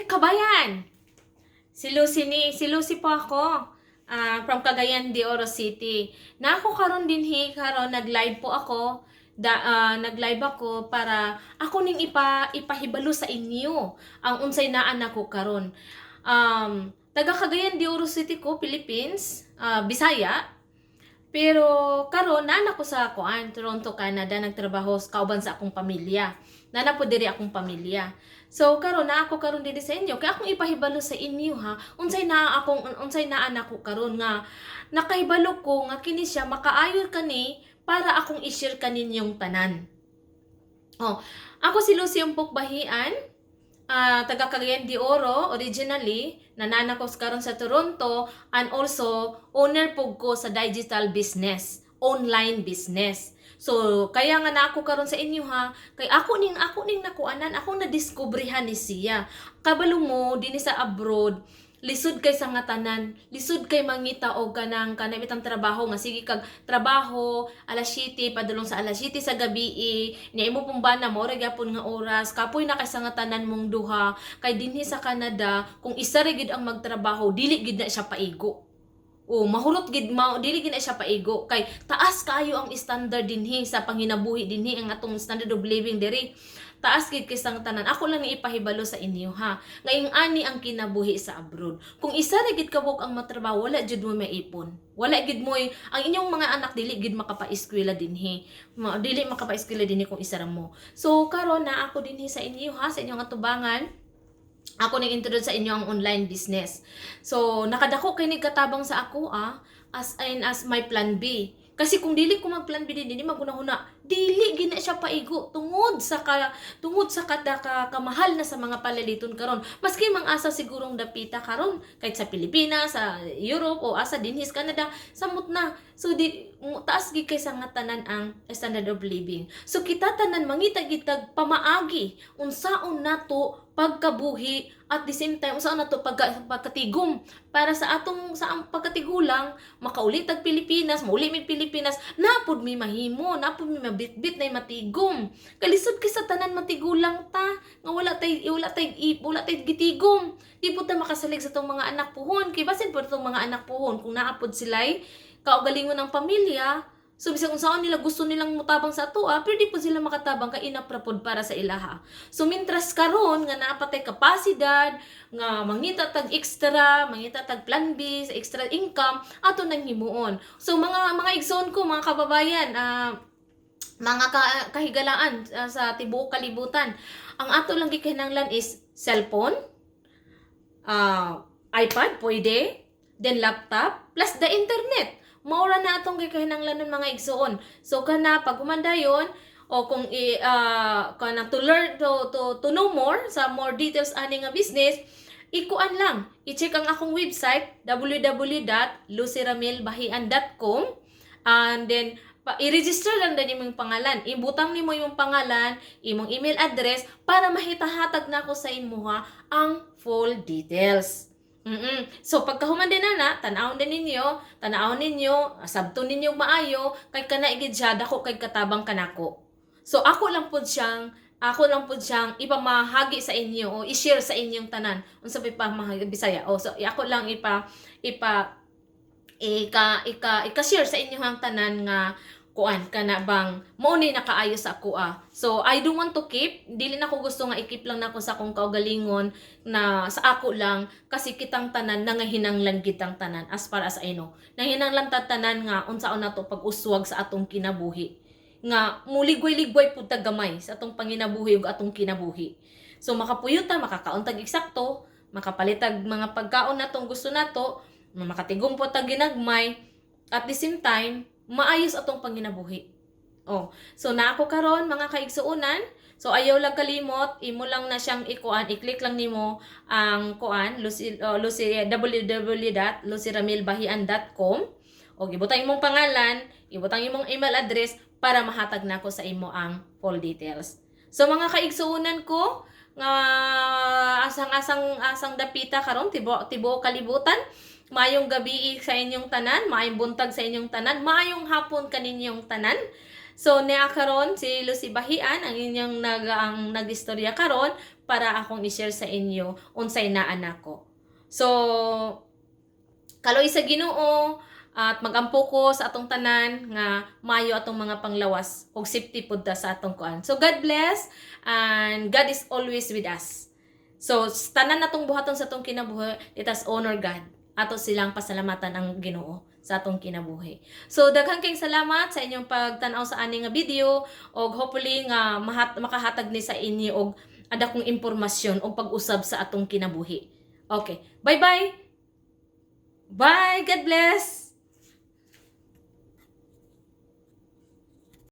Kabayan! Si Lucy ni, si Lucy po ako. From Cagayan de Oro City. Na ako karon dinhi karon, nag-live po ako. Nag-live ako para ako ning ipahibalo sa inyo ang unsay naa nako karon. Taga Cagayan de Oro City ko, Philippines, Bisaya. Pero karon naa ko sa kuan, Toronto, Canada, nagtrabaho kauban sa akong pamilya. Naa po diri akong pamilya. So karon na ako karon dinhi sa inyo kay akong ipahibalo sa inyo ha, unsay naa nako karon nga nakahibalo ko nga kini siya makaayo kani para akong i-share kaninyong tanan. Oh, ako si Lucy Umpok Bahian, taga Cagayan de Oro originally, nanana ko karon sa Toronto and also owner pug ko sa digital business, online business. So, kaya nga na ako karon sa inyo ha, kay ako ning nakuanan, ako na-diskubrihan ni siya. Kabalo mo dinhi sa abroad, lisod kay sa nga tanan, lisod kay mangita og kanang bitang trabaho nga sige kag trabaho alas 7 padulong sa alas 7 sa gabi, niya imo pong bana mo ra gyapon nga oras, kapoy na kay sa nga tanan mong duha. Kay dinhi sa Canada, kung isa ra gid ang magtrabaho, dili gid na siya paigo. O mahurot gid ma, dili gid na siya paigo kay taas kaayo ang standard dinhi sa panginabuhi dinhi, ang atong standard of living diri taas gid kay sang tanan. Ako lang ni ipahibalo sa inyo ha, ngayong ani ang kinabuhi sa abroad. Kung isa ra gid kabuk ang matrabaho, wala jud mo maipon, wala gid mo, ang inyong mga anak dili gid makapa-eskwela dinhi. Dili makapa-eskwela dinhi kung isa ra mo. So karon na ako dinhi sa inyo ha, sa inyong atubangan, ako nang introduce sa inyo ang online business. So, nakadako kay ni katabang sa ako as in as my plan B. Kasi kung dili ko mag plan B din, dili magunahuna, dili gina siya paigo tungod sa kada ka, kamahal na sa mga palaliton karon. Maski mang asa sigurong dapita karon, kahit sa Pilipinas, sa Europe o asa dinhi sa Canada, samot na. So di taas gid kay sa nga tanan ang standard of living. So kita tanan mangita gid tag pamaagi unsaon nato pagkabuhi, at the same time unsaon nato pagkatigom para sa atong sa ang pagkatigulang makauli tag Pilipinas, mauli mi Pilipinas, napud mi mahimo, napud mi mabitbit na matigom. Kalisod kay sa tanan matigulang ta nga wala tay gitigom. Di pud ta makasalig sa atong mga anak puhon kay basin pud atong mga anak puhon kung naa pud sila'y kaugalingon ng pamilya. So bisag unsaon nila gusto nilang mutabang sa atoa, pero di pud sila makatabang kay enough ra pud para sa ilaha. So mintras karon nga naa pa tay kapasidad nga mangita tag extra, mangita tag plan B sa extra income, ato nang himuon. So mga igsoon ko, mga kababayan, mga kahigalaan sa tibuok kalibutan, ang ato lang gikinahanglan is cellphone, iPad pwede, then laptop, plus the internet. Maura na atong gikinahanglan nun, mga igsoon. So kana pag humandayon o kung i kana to learn to know more sa more details ani nga business, ikuan lang, i-check ang akong website www.lucyramilbahian.com and then i-register lang din imong pangalan. Ibutang nimo imong pangalan, imong email address para mahitahatag nako sa imuha ang full details. So pagkahuman din na, tan-awon din ninyo, tan-awon ninyo, sabton ninyo maayo kay kana gid siya dako kay katabang kanako. So ako lang pud siyang ipamahagi sa inyo o i-share sa inyong tanan. Unsa pa pamahagi Bisaya? O so ako lang ipa ipa ika ika ika-share sa inyong tanan nga kuan kana bang mao ni nakaayo sa ako ah. So I don't want to keep, dili na ko gusto nga i-keep lang nako sa akong kaugalingon na sa ako lang kasi kitang tanan nangahinanglan kitang tanan, as far as I know. Nanghinanglan ta tanan nga unsaon nato pag-uswag sa atong kinabuhi. Nga muligway-ligway pud ta gamay sa atong panginabuhi ug atong kinabuhi. So makapuyo ta, makakaon tag eksakto, makapalitag mga pagkaon natong gusto nato, makatigom po tag ginagmay, at the same time maayos atong panginabuhi. Oh, so na ako karon, mga kaigsuonan. So ayaw lang kalimot, imo lang na siyang ikuan, i-click lang nimo ang kuan Lucy, Lucy www.lucyramilbahian.com o ibutang imong pangalan, ibutang imong email address para mahatag nako sa imo ang full details. So mga kaigsuonan ko nga asang-asang asang dapita karon tibo tibuok kalibutan, maayong gabi sa inyong tanan, maayong buntag sa inyong tanan, maayong hapon kaninyong tanan. So niya karon si Lucy Bahian ang inyong nag ang nagistorya karon para akong i-share sa inyo unsay naa nako. So kaloy sa Ginoo at magampo ko sa atong tanan nga maayo atong mga panglawas ug safety pud ta sa atong kuan. So God bless and God is always with us. So tanan natong buhaton sa atong kinabuhi, let us honor God. Ato silang pasalamatan ang Ginoo sa atong kinabuhi. So daghan kayong salamat sa inyong pagtan-aw sa ani nga video og hopefully nga makahatag ni sa inyo og adakong impormasyon og pag-usab sa atong kinabuhi. Okay. Bye-bye. Bye. God bless.